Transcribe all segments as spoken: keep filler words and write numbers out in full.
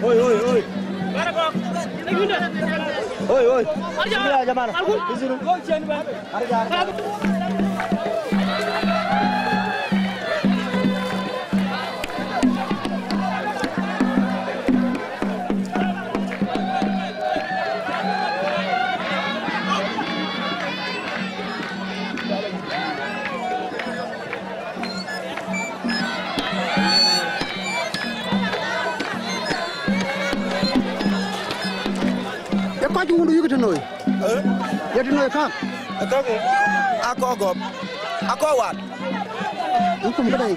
Oi, oi, oi. Oi, oi. Bismillah, jamaa. Arja. Ye kɔc wundu yïk tënoi. Eh? Ye tënoi kak? Kak, akɔ gɔp. Akɔ wat. Hukum këdai.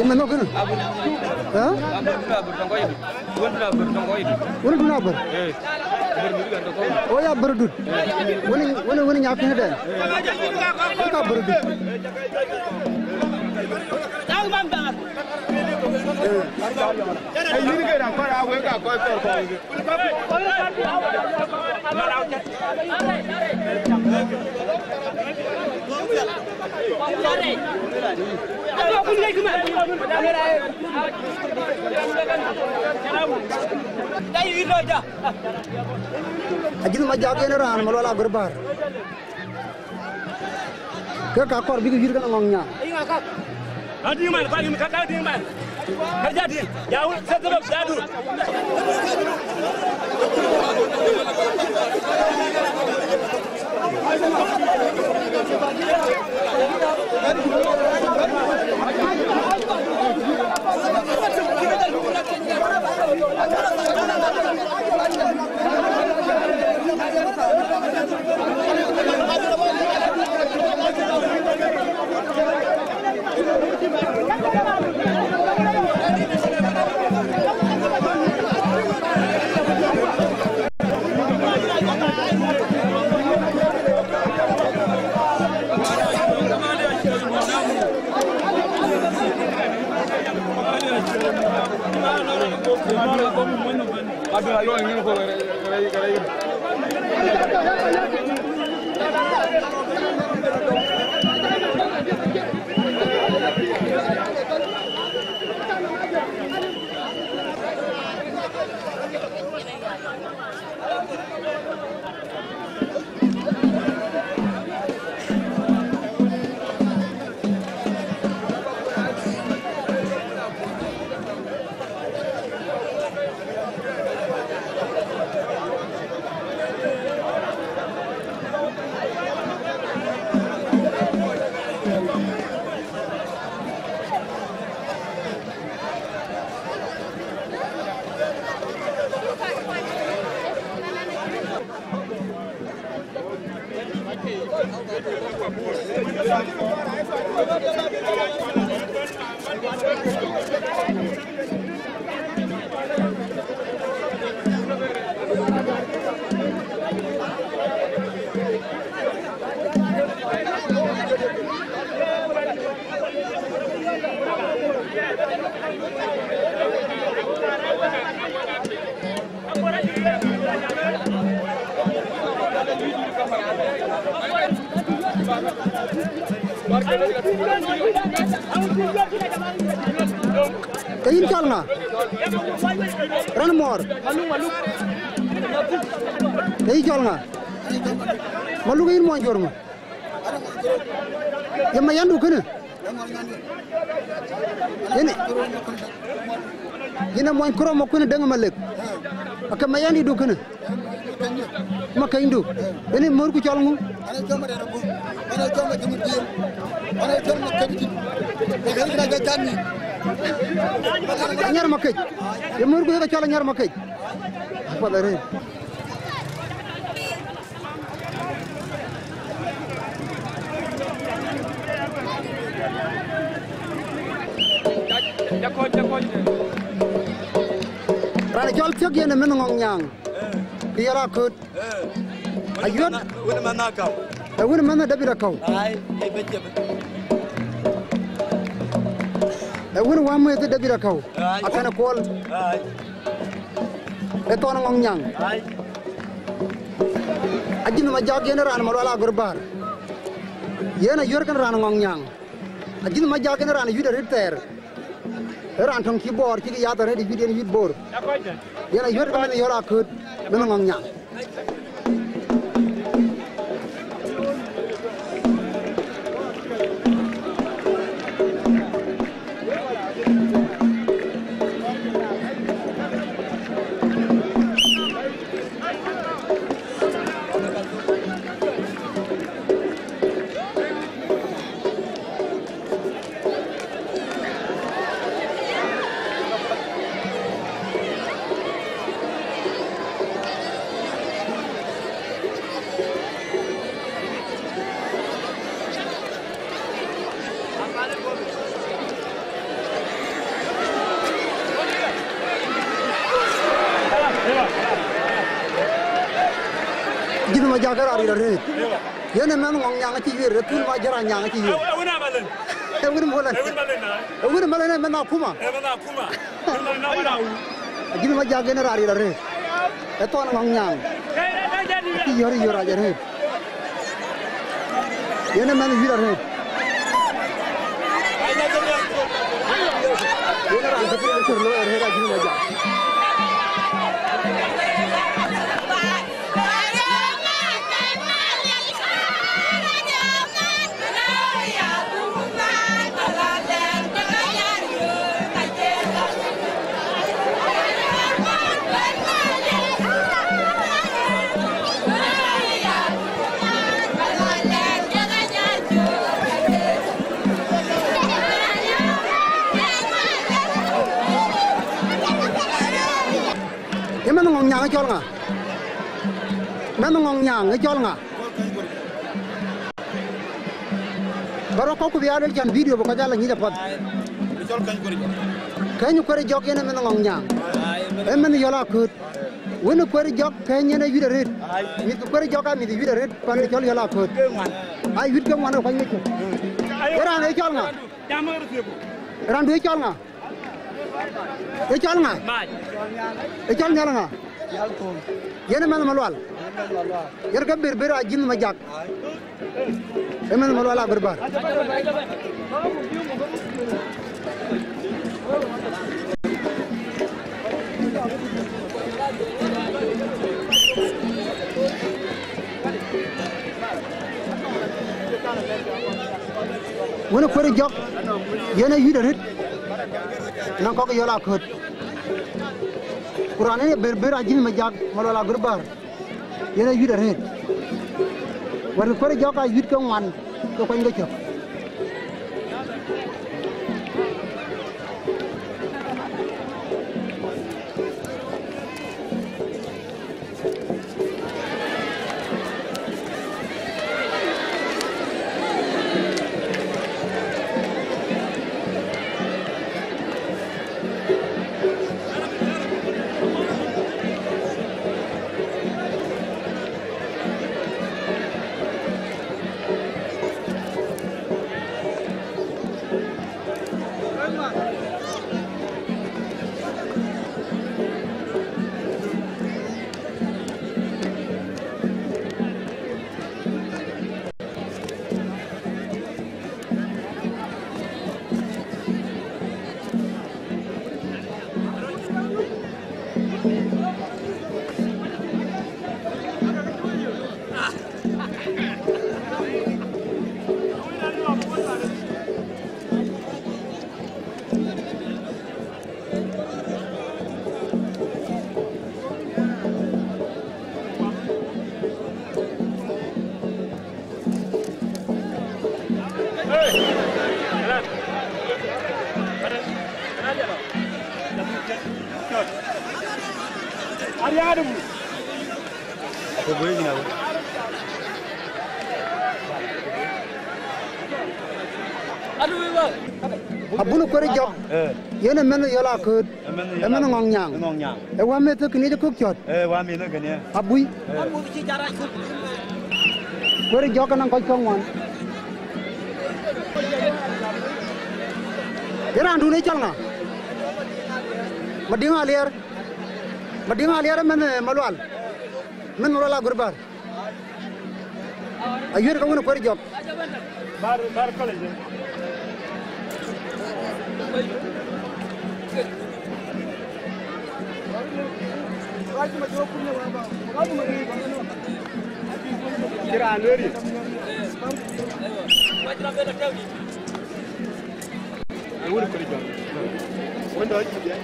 Ë mɛn nhɔk kënë? Ë? Wën dun abär. Oh ya, bär dut. Wën, wën, wën nyak kënë dɛn. Ka bär dut. Ë. Ë, yïn ke raan kɔc a wek ka kɔc kɔɔr kɔɔr. Ajïth Majak yen raan Malual Agör bäär. Ke ka kɔɔr bïk yïr kenë ŋɔ̈ŋ nyan. Adïŋ man, kuat yïn ka, ka dïŋ man. Ka ja dïŋ, ja wun, ka dïŋ, ja dïŋ. Ke yïn cɔl ŋa? Raan muɔɔr. Ke yïn cɔl ŋa? Maluk, yïn muɔny jor ŋö? Ye mayandu kënë? Yïn, yïn ë muɔny Krom Makuën Deŋ Malek. Ake mayandidu kënë? Makënydu. Yen ë mörku cɔl ŋu? Anyar Makëc. Ye mörku ye ke cɔl Anyar Makëc. Apath arëët. Raan cɔl Thiɔ̈k yen ë mɛnh Ŋɔŋ Nyaaŋ. Kë ye raan kööt. Ayuɔ̈t. Wën ë mɛnh Akau. Ee wën ë mɛnh David Akau. Ai, ee bɛ jep. Ee wën ë wämëth David Akau. Ai. Akɛn ë Kuɔl. Ai. Ee thɔn Ŋɔŋ Nyaaŋ. Ai. Ajïth Majak yen raan Malual Agör Bäär. Yen ayuɔ̈t kën raan Ŋɔŋ Nyaaŋ. Ajïth Majak yen raan yuit arëët thɛɛr. Ee raan töŋ cï Bor cïk yath arëët yuit yen yuit Bor. Yen ayuɔ̈t kën mɛnh Yɔl Akööt, mɛnh Ŋɔŋ Nyaaŋ. Jïth Majak ke raan ril arëët. Yen ë mɛnh Ŋɔŋ Nyaaŋ acï yuet, ë thul Majak Nyaaŋ acï yuet. Ë wën Malɛn. Ë wën Malɛn. Ë wën Malɛn, ë mɛnh akuma. Ë mɛnh akuma. Ajïth Majak yen raan ril arëët. Ë thɔn Ŋɔŋ Nyaaŋ. Acï yɔ̈r yɔ̈r rac arëët. Yen ë mɛnh yuit arëët. Yen raan tök ë cör looi arëët Ajïth Majak. Ë mɛnh Ŋɔŋ Nyaaŋ ë cɔl ŋa? Mɛnh Ŋɔŋ Nyaaŋ ë cɔl ŋa? Bä rɔt kɔ̈k ku bï aa luel cän video bï kɔc aa la nyic apath. Keny Kuer Jɔk yen ë mɛnh Ŋɔŋ Nyaaŋ. Ë mɛnh Yɔl Akööt. Wën Kuer Jɔk keny yen ë yuit arëët. Mïth ke Kuer Jɔk aa mïth yuit arëët pan cɔl Yɔl Akööt. Aa yuit ke ŋuan ke kuany ŋic. Ë raan ë cɔl ŋa? Raan du ë cɔl ŋa? Ë cɔl ŋa? Ë cɔl Nhial ŋa? Yen ë mɛnh Malual. Yen ke Berber Ajïth Majak. Ë mɛnh Malual Agör Bäär. Wën Kuer Jɔk, yen ë yuit arëët, nɔŋ kɔc Yɔl Akööt. Ku raan ë Berber Ajïth Majak, Malual Agör Bäär, yen ë yuit arëët. Wën Kuer Jɔk aa yuit ke ŋuan, ke kuany ke cök. Ariadum. Abun Kuɛɛr Jɔk. Eh. Yen ë mɛnh Yɔl Akööt. Ë mɛnh Ŋɔŋ Nyaaŋ. Ŋɔŋ Nyaaŋ. Ë wä meth kënë cï kök cɔ̈t. Eh, wä meth kënë. Abui. Eh. Kuɛɛr Jɔk anɔŋ kɔc kɔ̈k ŋuan. Ye raandun ë cɔl ŋa? Madiŋ Aliɛr. Madiŋ Aliɛr ë mɛnh, eh, Malual. Mɛnh Malual Agurbar. Ayuɛ̈t ke wën ë Kuɛɛr Jɔk. Bär, bär college. Cï raan lueel. Ë wun ë Kuɛɛr Jɔk. Wën dɔ̈ cï dhiɛl.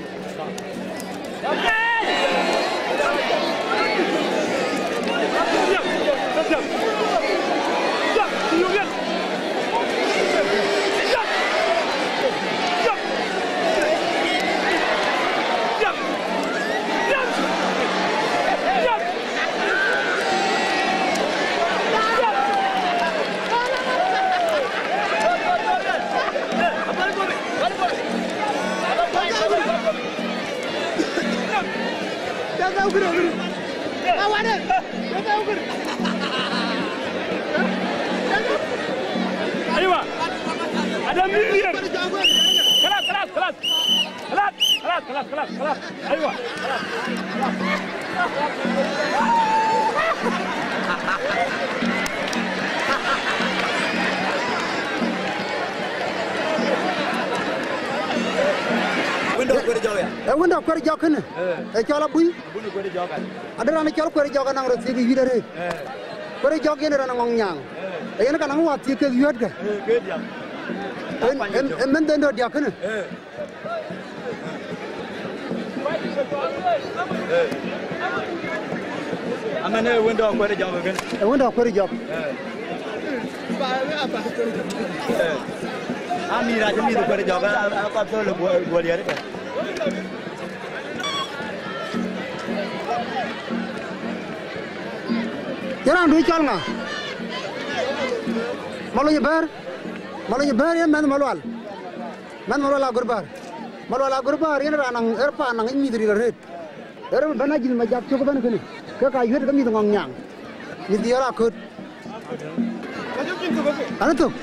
Aywa. Ada mïth diɛɛr. Kalas, kalas, kalas. Kalas, kalas, kalas, kalas, kalas. Aywa. Wëndɔ Kuɛɛr Jɔk ya. Ee wëndɔ Kuɛɛr Jɔk kënë. Eh. Ee cɔl Abui. Abun Kuɛɛr Jɔk an. Adë raan cɔl Kuɛɛr Jɔk anɔŋ röt thiëk yuiit arëët. Eh. Kuɛɛr Jɔk yen raan ŋɔŋ nyaaŋ. Eh. Ee yen ka nɔŋ wä thiëk kek yuɛ̈tkë. Eh, ke diäk. En, en, en mɛnh dhëndɔ diäk kënë. Eh. Eh. Amɛn ee wëndɔ Kuɛɛr Jɔk kënë. Ee wëndɔ Kuɛɛr Jɔk. Eh. Eh. Amïth acï mïth Kuɛɛr Jɔk, a, a, a kɔc thöl guɔ-, guɔl yɛr ëbɛ̈n. Ye raandu cɔl ŋa? Malony Bɛ̈ɛ̈r. Malony Bɛ̈ɛ̈r yen mɛnh Malual. Mɛnh Malual Agurbar. Malual Agurbar yen raan naŋ, ë paan naŋ mïth ril arëët. Ë raan bɛ̈n ajïth Majak cök ëbɛ̈n kënë. Ke ka yuɛ̈t ke mïth ŋɔŋ nyaaŋ. Mïth Yɔl Akööt. Anëthök.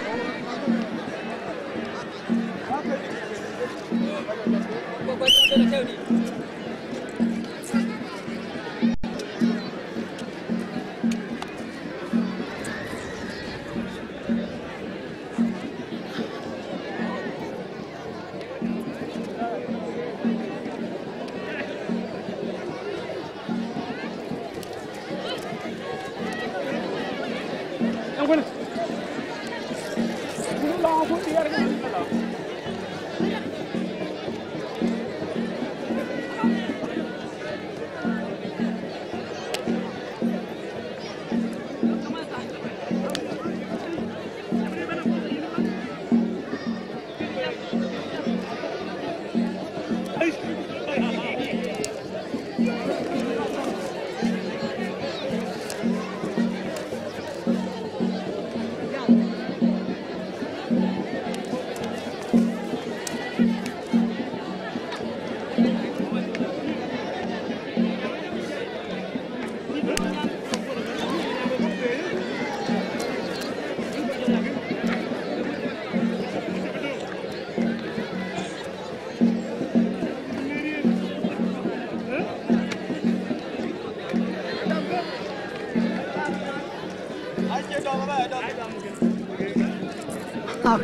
Ah.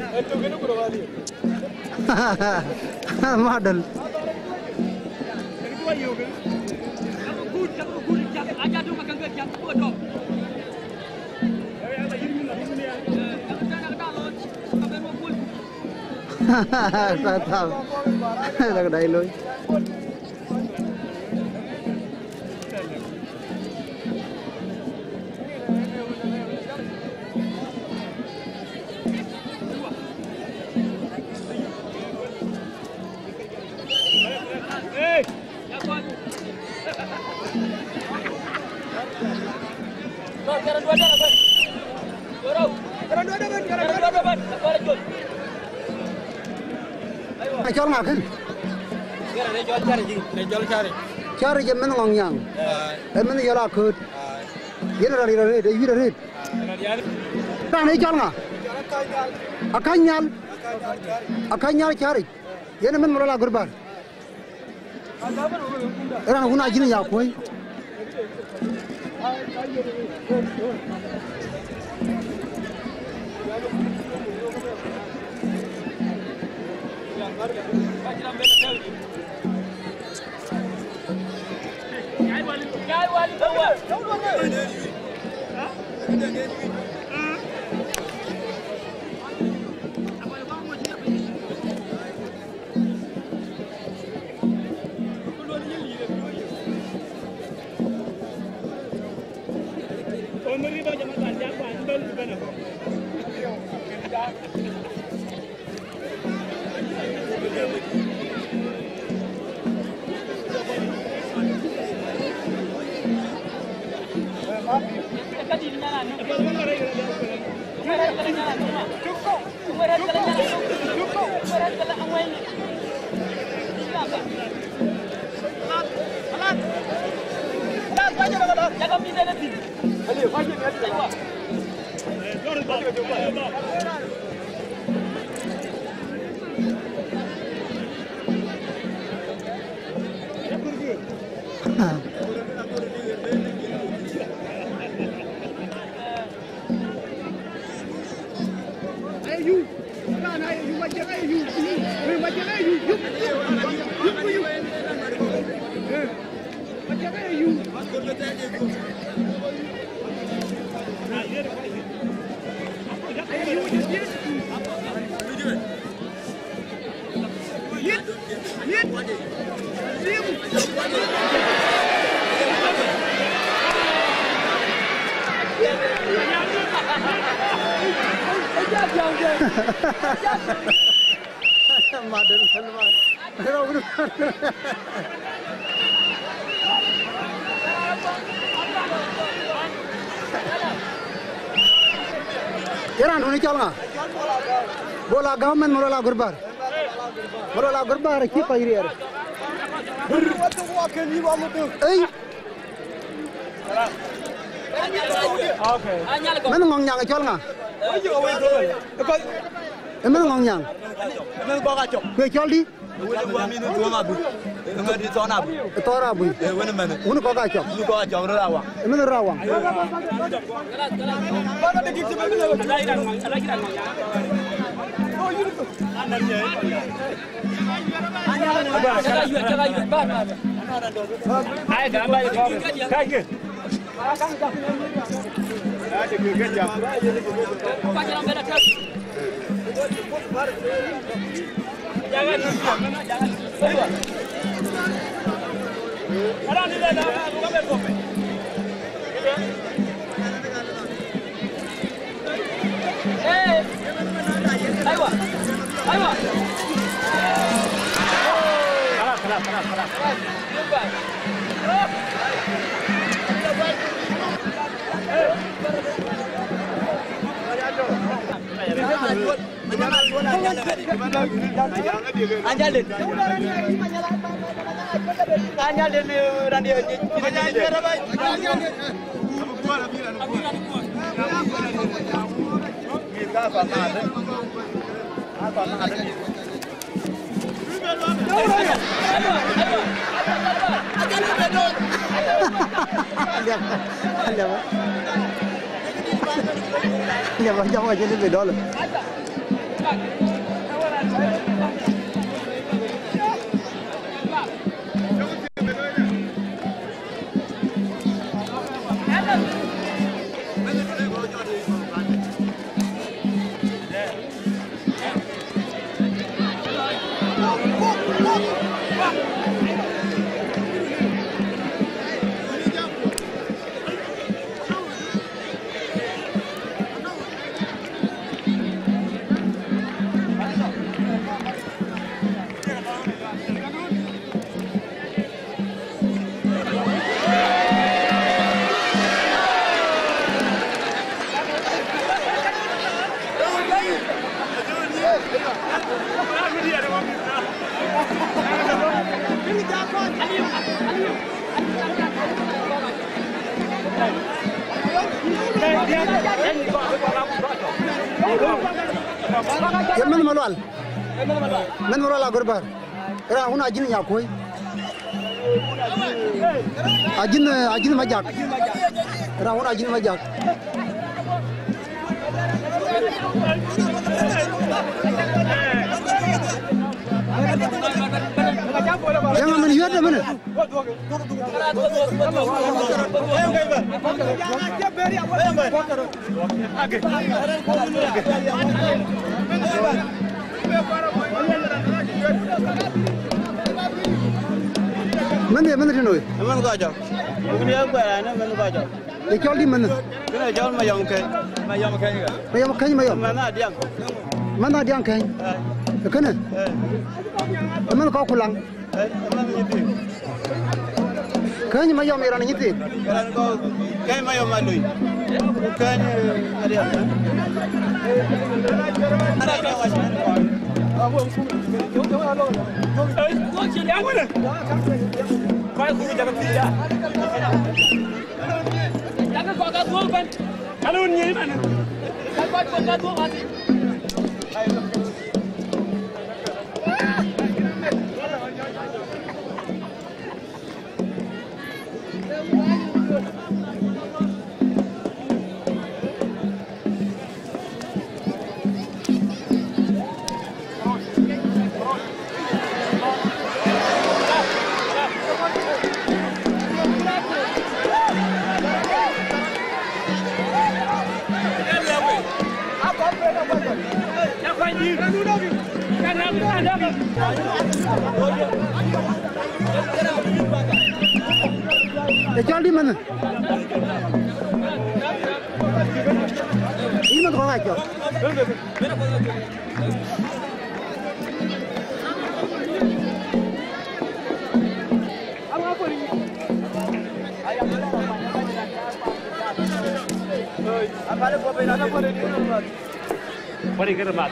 Model. Thathau. Lak dai looi. Hey! Acɔl ŋa kën? Caric ë mɛnh Ŋɔŋ Nyaŋ. Ë mɛnh Yɔl Akööt. Yen raan ril arëët, ë yït arëët. Raan ë cɔl ŋa? Akäny Nhial. Akäny Nhial Caric. Yen ë mɛnh Malɔl Agurbar. Ë raan wun acïn ya kuöc. Madam Salma. Ye raan dun cɔl ŋa? Bol Agam mɛn Malɔl Agurbar. Malɔl Agurbar acï kɔc riɛɛr. Ei. Mɛn Ŋɔŋ Nyaŋ cɔl ŋa? Ë mɛn Ŋɔŋ Nyaŋ. Ku ye cɔl dï? Wun wa min tuom abu. Ŋa di thɔn abu. Thɔn abu. Eh, wun mɛn. Wun kɔk acɔk. Wun kɔk acɔk rɔt awaŋ. Min rɔt awaŋ. Ai, gamba, gamba. Liep, liep. Liep, jam ka cïn bï dɔl. Ye mɛnh Malual. Mɛnh Malual Agɔ̈r Bär. Raan wun Ajïn Nyakuɔ̈i. Ajïn, Ajïn Majak. Raan wun Ajïn Majak. Cäŋ amën yuɛ̈t ëmënë. Mɛnh ye mɛnh tënë wei. Mɛnh kɔc cɔk. Mɛnh ye kuɛɛr, mɛnh kɔc cɔk. Ye cɔl dï mɛnh? Kënë cɔl Mayɔm Keny. Mayɔm Keny ka. Mayɔm Keny, Mayɔm. Mɛnh Adiaŋ. Mɛnh Adiaŋ Keny. Eh. Kënë? Eh. Mɛnh kɔc ku laŋ. Keny Mayɔm ye raan nyithii. Keny Mayɔm Malui. Ku Keny, eh, Mariam. Ë cɔl dï mɛnh. Yïn mɛnh kɔ̈k aa cɔk. Bari kër mat.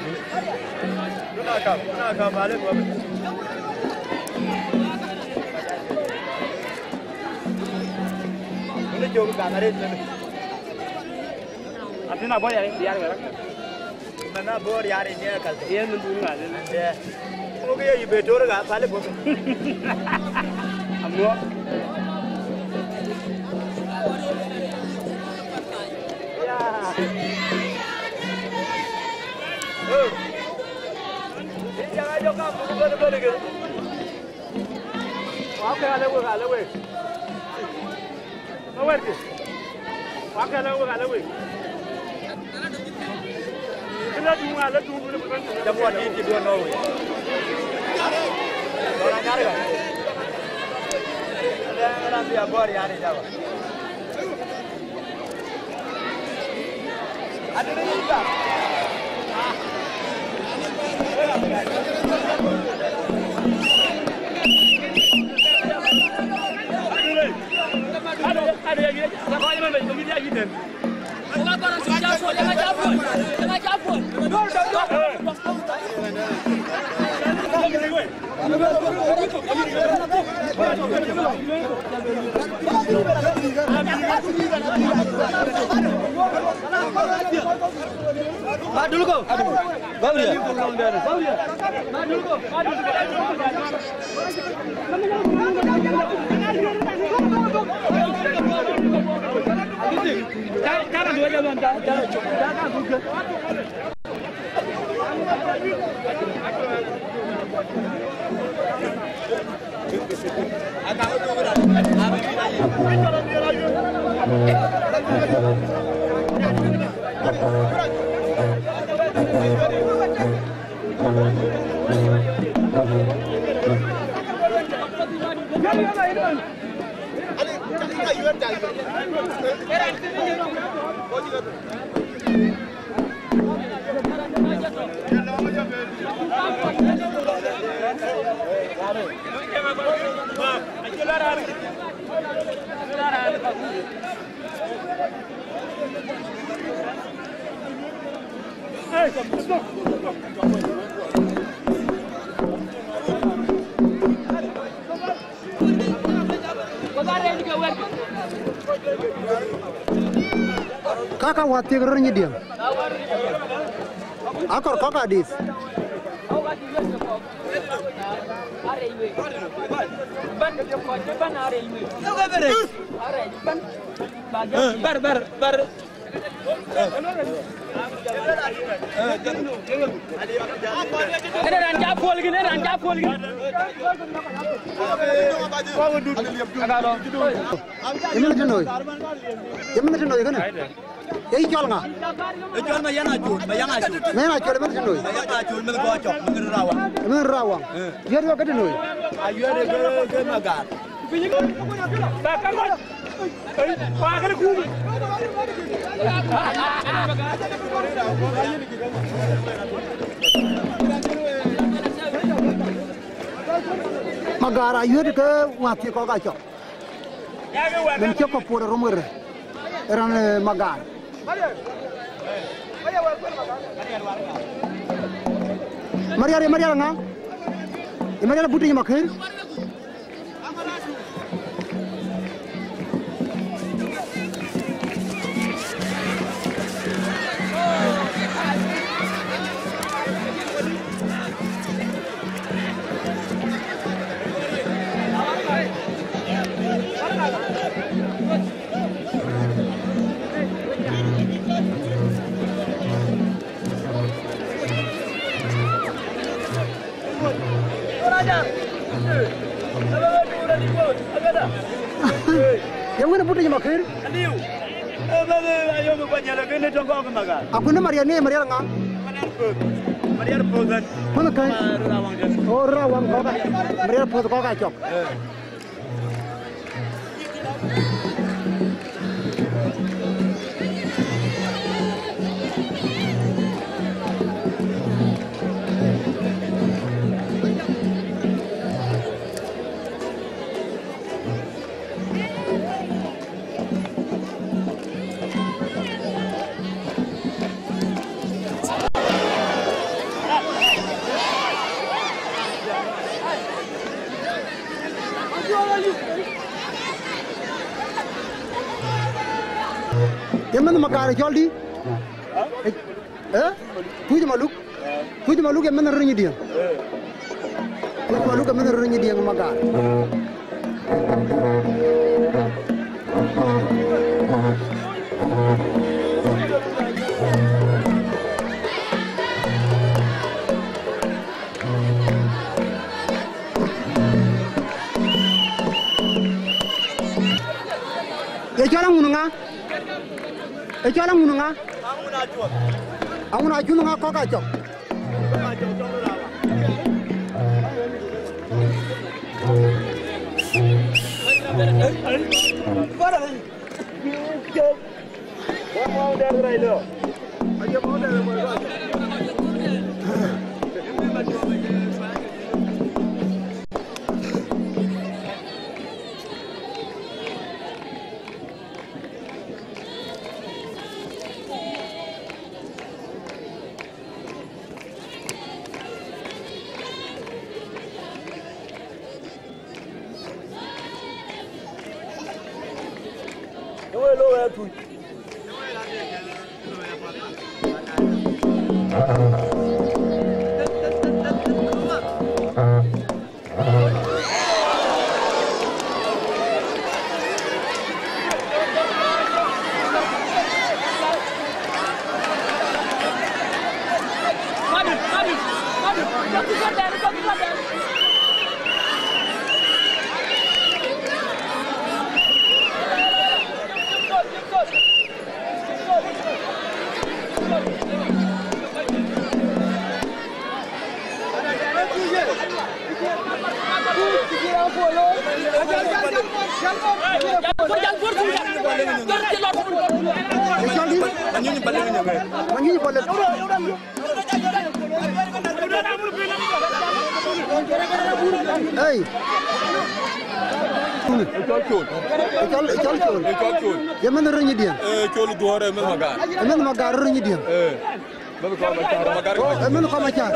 Duna kam, duna kam, ale baba. Duna jog ka mare. Atina boy, yar, yar, yar. Mana bor yar ni kal. Ye min dun ngal. Ande. Ko ke yi be tor ga pale bo. Amo. Ya. Oh. Ni ya jo ka bu bo bo ke. Wa ke ale we, ale we. Awɛ̈ɛ̈rkï. Wakɛ̈l awek, alë wek. Kë la duŋ, alë duŋ, kë la duŋ. Jam wa dït cï duɔ̈n nɔ̈k wek. Lɔn anyarë ka. Lɛ̈ŋ raan bï abɔ̈ riaar ë jaba. Adï rïïu ka. Madulko. Gabriel. Kaka wa thiek röt nyi diäŋ. Akɔr kɔ̈k adït. Bar, bar, bar. Ënë raan ca puɔl kïn, ënë raan ca puɔl kïn. Yemen tënoi. Yemen tënoi kënë. Ye yï cɔl ŋa? Ë cɔl Mayen Acol, Mayen Acol. Mayen Acol, yemen tënoi. Mayen Acol, meth Gɔcɔk, meth Rawaŋ. Meth Rawaŋ. Eh. Yï yɔ̈ɔ̈k ke tënoi. Ayuɛɛr ke, ke Magar. Magar ayuɛɛr ke wäth cï kɔ̈k aa cɔk. Min cï kɔ̈k puɔ̈r ë rom ɣer ë raan, eh, Magar. Mariar, ye Mariar ŋa? Ye Mariar Butic Makër? Ye wën ë Butic Makër? Aliu. Ee, bä, bä, ayom bä nyɛl, kën tɔŋ kɔk Magar. Akun Mariar ni Mariar ŋa? Mariar Poth. Mariar Poth ɣɛn. Poth käny? Ma, Rawaŋ dɛn. O, Rawaŋ kɔk. Mariar Poth kɔk aa cɔk. Ee. Ye mɛnh Magar cɔl dï? Eh? Kuc Maluk? Kuc Maluk ye mɛnh röt Nyidiɛ̈ŋ. Kuc Maluk ye mɛnh röt Nyidiɛ̈ŋ Magar. Ye cɔl aŋun ŋa? Ye cɔl aŋun ŋa? Aŋun Acuth ŋa kɔk aa cɔk? Ei. Ë cɔl Col. Ë cɔl Col. Ë cɔl Col. Ye mɛnh röt Nyidiɛ̈ŋ. Ë Col Dhuɔ̈ɔ̈r, ë mɛnh Magar. Ë mɛnh Magar röt Nyidiɛ̈ŋ. Ë. Mɛnh kɔm acar. Ë mɛnh kɔm acar.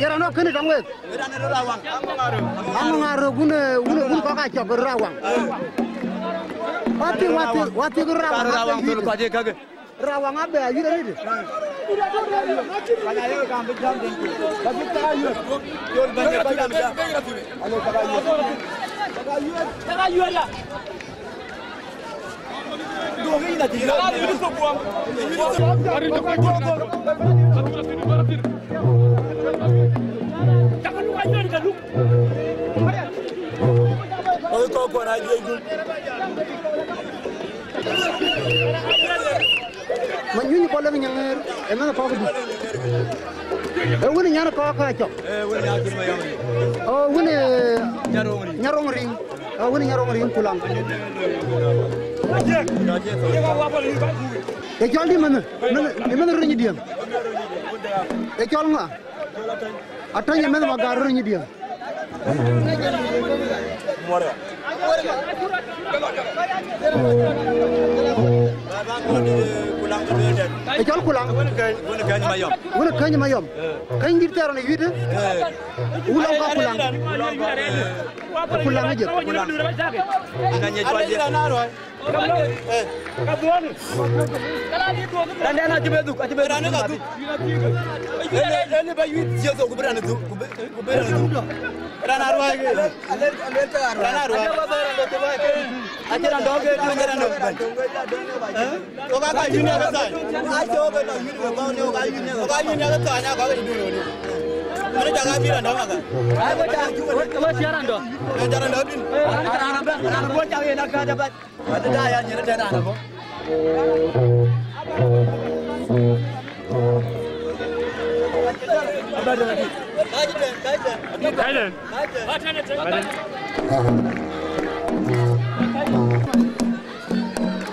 Ye raan ë kënë tɔŋ wek. Aŋö ŋa röök wun, wun, wun kɔk aa cɔk Rawaŋ? Wathi, wathi, wathi, rawaŋ abe ayuit. Rawaŋ abe ayuit arëët. Manyuny Kɔlɛŋ Nyaŋeer, ë mɛnh kɔ̈k dït. Ë wën nyan kɔ̈k ka cɔk. Ë wën, ë, Nyaroŋ Riŋ. Ë wën Nyaroŋ Riŋ Kulaŋ. Ë cɔl dï mɛnh, mɛnh, mɛnh röt nyi diëŋ. Ë cɔl ŋa? Atɔ̈ny ë mɛnh Magar röt nyi diëŋ. Ë cɔl Kulaŋ. Wën Keny Mayɔm. Keny dït thɛɛr ɣɔn ë yuit, ë? Wun lɔŋ ka Kulaŋ. Kulaŋ ë jëk. Randen acï bɛ dhuk, acï bɛ dhuk. Ënë, ënë bä yuit Yecu ku bï raan dhuk, ku bï, ku bï raan dhuk. Raan aruai ke. Raan aruai. Acï raan dɔ̈k ke dhuk, acï raan dɔ̈k bɛ̈n. Wok aa ka yuit nia ke thany. Wok aa yuit nia ke thany, aa ka ke dhuk. Mɛn ca ka bï raan dɔ̈k aka. Wek ca raan dɔ̈k. Wek ca raan dɔ̈k bïn. Raan bä, raan bä ca yen aka de bä. Adï da ya nyere tena na bo. Kaiden.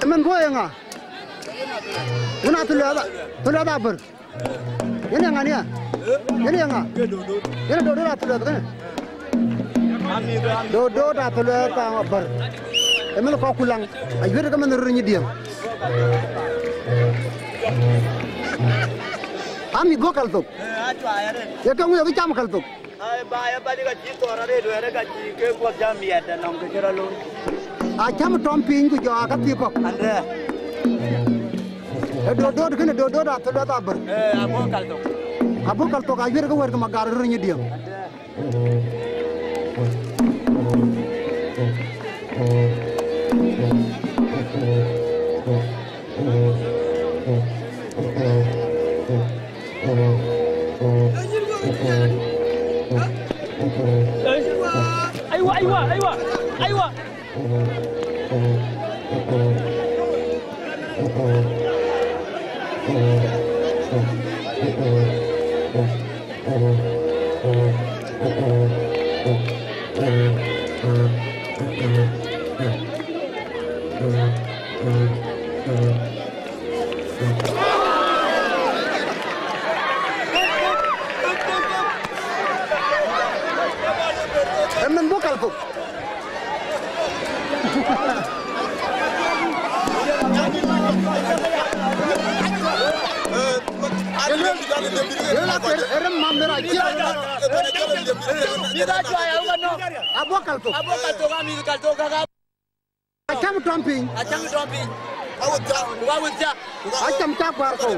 Ëmën bɔ̈ ë ŋa? Wën a thulɛth, thulɛth abär. Yen ye ŋa nia? Yen ye ŋa? Yen Dodot Athulɛth kënë. Dodot Athulɛth abär. Ë mɛnh kɔ̈k Kulaŋ. Ayuet ke mɛnh röt nyi diëŋ. Ami guɔ kal thok. Ye ke ŋu ye ke cam kal thok. Ai, ba ya ba di ka ci thɔɔr arëët wɛɛr ka ci ke guɔ jam yɛt anɔŋ ke cï rɔ looi. Acam tɔm piny ku jɔ aka thii kɔ̈k. Andɛ. Ë Dodot kënë, Dodot Athulɛth abär. Ee, abɔ̈ kal thok. Abɔ̈ kal thok, ayuet ke wɛ̈t ke Magar röt nyi diëŋ. Aywa, aywa, aywa, aywa. Ëmën bɔ̈ kal thok. Ë rem mam de rac. Abɔ̈ kal thok. Acam tɔm piny. Acam tɔm piny. Ku ka wëth cak. Acam cak kuaar kɔ̈u.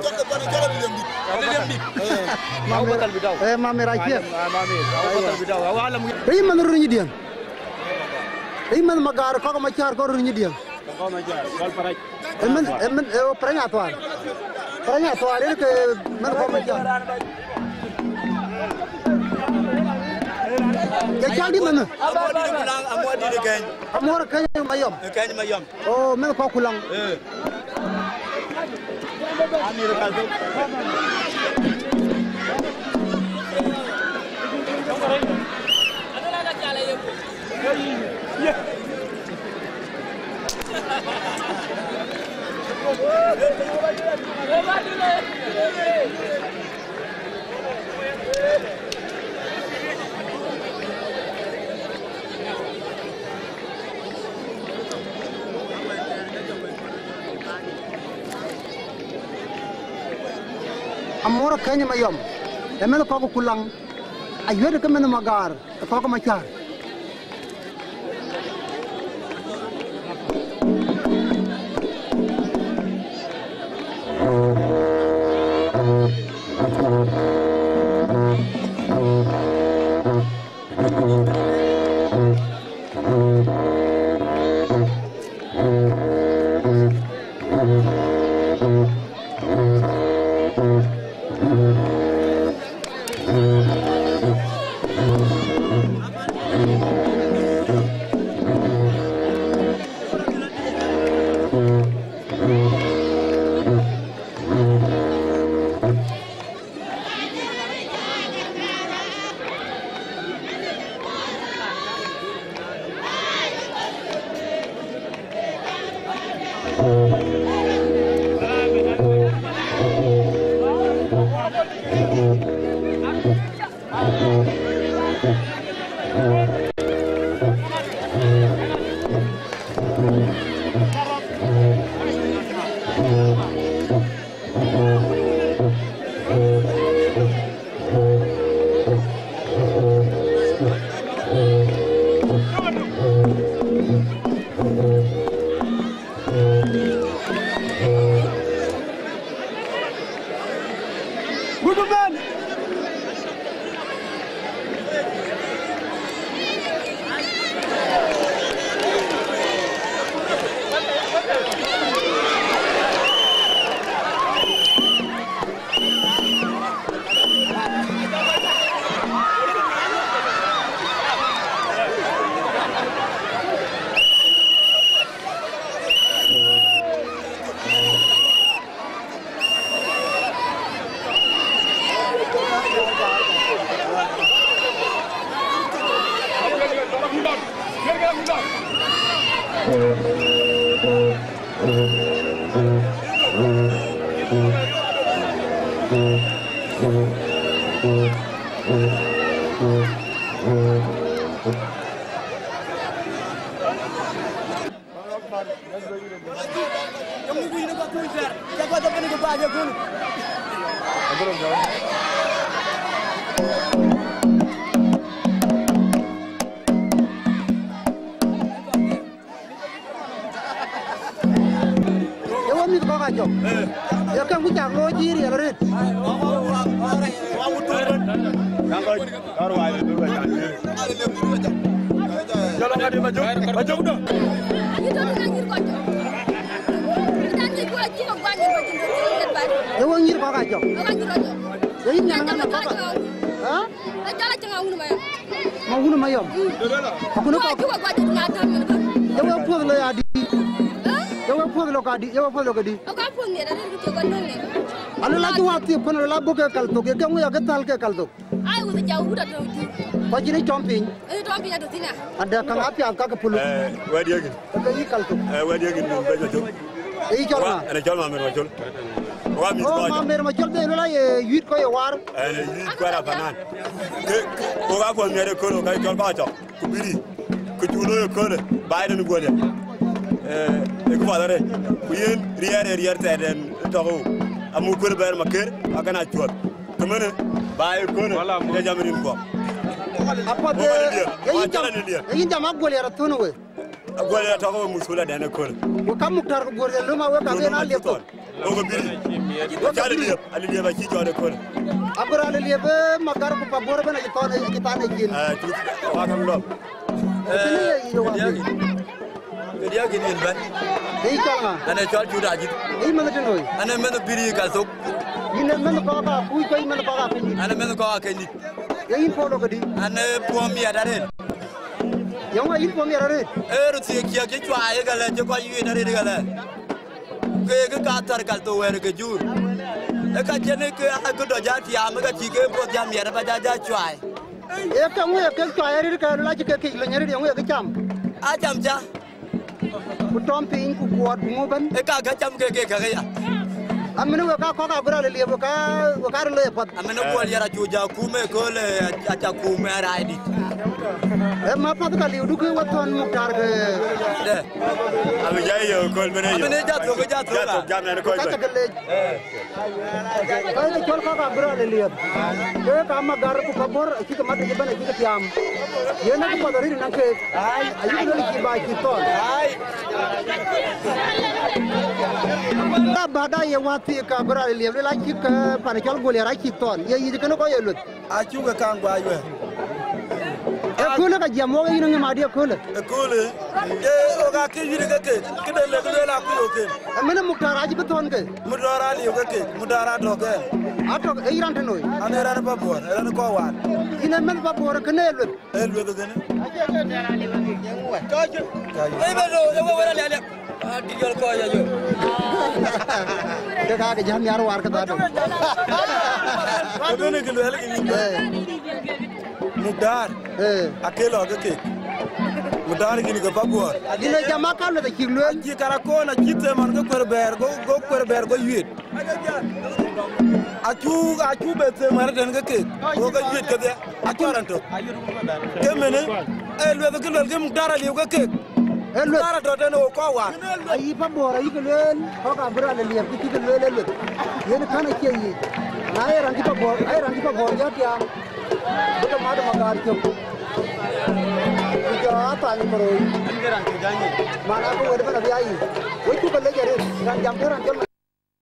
Ee, mami rac. Ee, mami rac. Ee, mami rac. Ee, yï mɛnh röt nyi diëŋ. Ee, yï mɛnh Magar kɔ̈k Macäär kɔ̈k röt nyi diëŋ. Ee, mɛnh, ee, mɛnh, ee, Parany Athual. Parany Athual, yen ke mɛnh kɔ̈k Macäär. Ye cɔl dï mɛnh? Amuɔɔr dït Keny. Amuɔɔr Keny Mayɔm. Keny Mayɔm. Oh, mɛnh kɔ̈k Kulaŋ. Ee. Amir Kaltuk. Amuɔɔr Keny Mayɔm, ee mɛnh kɔ̈k Kulaŋ, ayuet ke mɛnh Magar, kɔ̈k Macäär. Ye wɔ mïth kɔ̈k acɔk. Ye käŋ ku cak looi cï riɛl arëët. Jɔl ŋadï ma jök, ma jök dɔ. Ayï tɔ̈ tënë anyïr kɔc jɔk. Tënë anyïr kɔc jɔk, cï kɔc guɔ anyïr kɔc jɔk, cï kɔc jɔk bä. Ye wɔ nyïr kɔ̈k acɔk. Ye wɔ nyïr kɔc jɔk. Ye yïn nyan ŋa ma kɔ̈k? Ha? Ë jɔl acï ŋa wun ma yɔm. Ma wun ma yɔm. Akun kɔ̈k. Cï kɔc guɔ jɔk na tɔ̈ min kɔc. Ye wɔ puɔth lɔ ya dï. Ha? Ye wɔ puɔth lɔ ka dï, ye wɔ puɔth lɔ ka dï. Ë ka puɔth miɛt arëët ku cï kɔc nöŋ miɛt. Alë la cï wɔ thiëëk kɔn, alë la buk ke kal thok, ye ke ŋö ya ke thal ke kal thok. Ai, wut ja wut atɔ̈ tï. Kɔc cïn ë cɔm piny. Ë tɔm piny atɔ̈ thïn a. Adë käŋ apiath ka ke puluk. Eh, wɛ̈t ye kïn. Ke yï kal thok. Eh, wɛ̈t ye kïn, bɛ̈ny ma cök. Ë yï cɔl ŋa? Ɛn ë cɔl Mamer Macol. Wa mïth kɔc. Oh, Mamer Macol, be lula ye yuit kɔc ye war. Ɛn ë yuit kuɛɛr apanan. Ke, ke, wo ka kuɔth miɛt ë köl, wo ka cɔl kɔc cɔk. Ku bï ri, ku cuk looi ëköölë, baai tënë guöl ya. Eh, ë kë path arëët, ku yen riɛɛr ë riɛɛr thɛɛr ɛn tɔ̈k ëu, amuk kuël bɛ̈ɛ̈r Maker, akën a cuɔth. Këmënë, baai ëköölë, wala mu. Ke jam rin kuɔk. Apath, wo bä ë, liep, ë yïn wa jam, cɔl ë liep. Ë yïn jam a guöl ya rɔt thun we. A guöl ya tɔ̈k ë muthkula dɛn ëköölë. Ku ka Muktar ku guöl ya löm a wek ka ben a liep thok. Wo ke bï. Wo ke bï. Aliliep, Aliliep acï jɔt ëköölë. Abï rɔt Aliliep, eh, Magar ku Pabor ëbɛ̈n acï thɔn, acï than ë cin. Eh, cut, wa käŋ dɔm. Kënë ye yï wa bï. Këdiäk yïn yïn bɛ̈n. Ë yï cɔl ŋa? Ɛn ë cɔl Cut Ajïth. Ë yï mɛnh tënoi? Ɛn ë mɛnh bï ri kal thok. Yïn ë mɛnh kɔ̈k akuc, ku yï mɛnh kɔ̈k akënydït? Ɛn ë mɛnh kɔ̈k akënydït. Ye yïn puɔ̈u lɔ këdï? Ɛn ë puɔ̈u miɛt arëët. Yeŋö yïn puɔ̈u miɛt arëët? Ee röt thiëëk ciɛk cï cuai ë kälë, cï kɔc yuëët arëët ë kälë. Ke, ke ka thär kal thok wɛ̈ɛ̈r ke jur. Ë ka cïn ke a kë dɔ ja tiaam, ë ka cï ke puɔ̈th ja miɛt ë ba ja, ja cuai. Ee käŋö ye kek cuai arëët ke lɔ acï ke kek lony arëët, yeŋö ye kë cam? A cam ca. Ku tɔm piny, ku kuɔɔt, ku ŋö bɛ̈n? Ë ka, ka cam ke, ke, ke, ke ya. Amënë wek ka kɔ̈k a gör Aliliep, wek ka, wek ka röt lɔ ye path. Amënë guɔl yɛr acu ja kum ëköölë, aca kum ë raidït. Ë ma path ka liu dukë wek thɔn Muktar ke. Dɛ. Abï jai yök kööl bï rëër yök. Amënë ja thok, ja thok la. Ja thok, jam nɛn kɔc bɛ̈n. Ka ke lec. Ka ke cɔl kɔ̈k a gör Aliliep. Ke ka Magar ku Pabor acï ke mat yic ëbɛ̈n acï ke tiaam. Yen akë path arëët naŋ keek. Ayï luel cï ba cï thɔn. Ai. Ka bada ye wäthii ka gör Aliliep luel acï ke pan cɔl guöl yɛr acï thɔn. Ye yic kënë kɔc ye lueth. Acuk ke kaŋ guɔ yuɛ̈ɛ̈r. Ëköölë ka jiɛm wok yïn ŋëm adï ëköölë? Ëköölë, ye wok akë yïn ke ke, këde lek lueel akuc wok ke. Ëmënë Muktar acï bï thɔn ke? Muktar aliu ke ke, Muktar atɔ̈ ke. Atɔ̈, ë yïn raan tënoi? An ë raan Pabuɔɔr, ë raan kɔc waan. Yïn ë mɛnh Pabuɔɔr kënë ë lueth? Ë lueth kënë. Ë bɛ lo, ë wek wek raan lialiak. Adï jɔl kɔc ya jɔ. Ke ka ke jam yar war ke dhadu. Ke bene ke luɛl ke yïn. Eh. Muktar. Eh. Ake lɔ ke kek. Ku däär yïn ke Paguɔ̈ɔ̈r. Yïn ë jam akäl lueth acïk lueel. Acï Karakon, acï them man ke kuer bɛ̈ɛ̈r, go, go kuer bɛ̈ɛ̈r, go yuet. Acu, acu be them arëët tën ke kek, go ke yuet kedhie, acɔl raan tök. Ke mënë, ee lueth kë luel ke Muktar aliu ke kek. Ee lueth. Muktar atɔ̈ tën ɣo kɔc wään. Ayï Paguɔ̈ɔ̈r ayï ke lueel, kɔc abï raan lë liɛp kë cï ke lueel ee lueth. Yen kän acie yic. Na ye raan cï Paguɔ̈ɔ̈r, na ye raan cï Paguɔ̈ɔ̈r jɔ tiaam. Bï ke mat ë Muktar cök. Ku jɔ athany këroi. Man abï wët ëbɛ̈n abï aa yic. Wek cuk ke lec arëët, raan jam tëë raan cɔl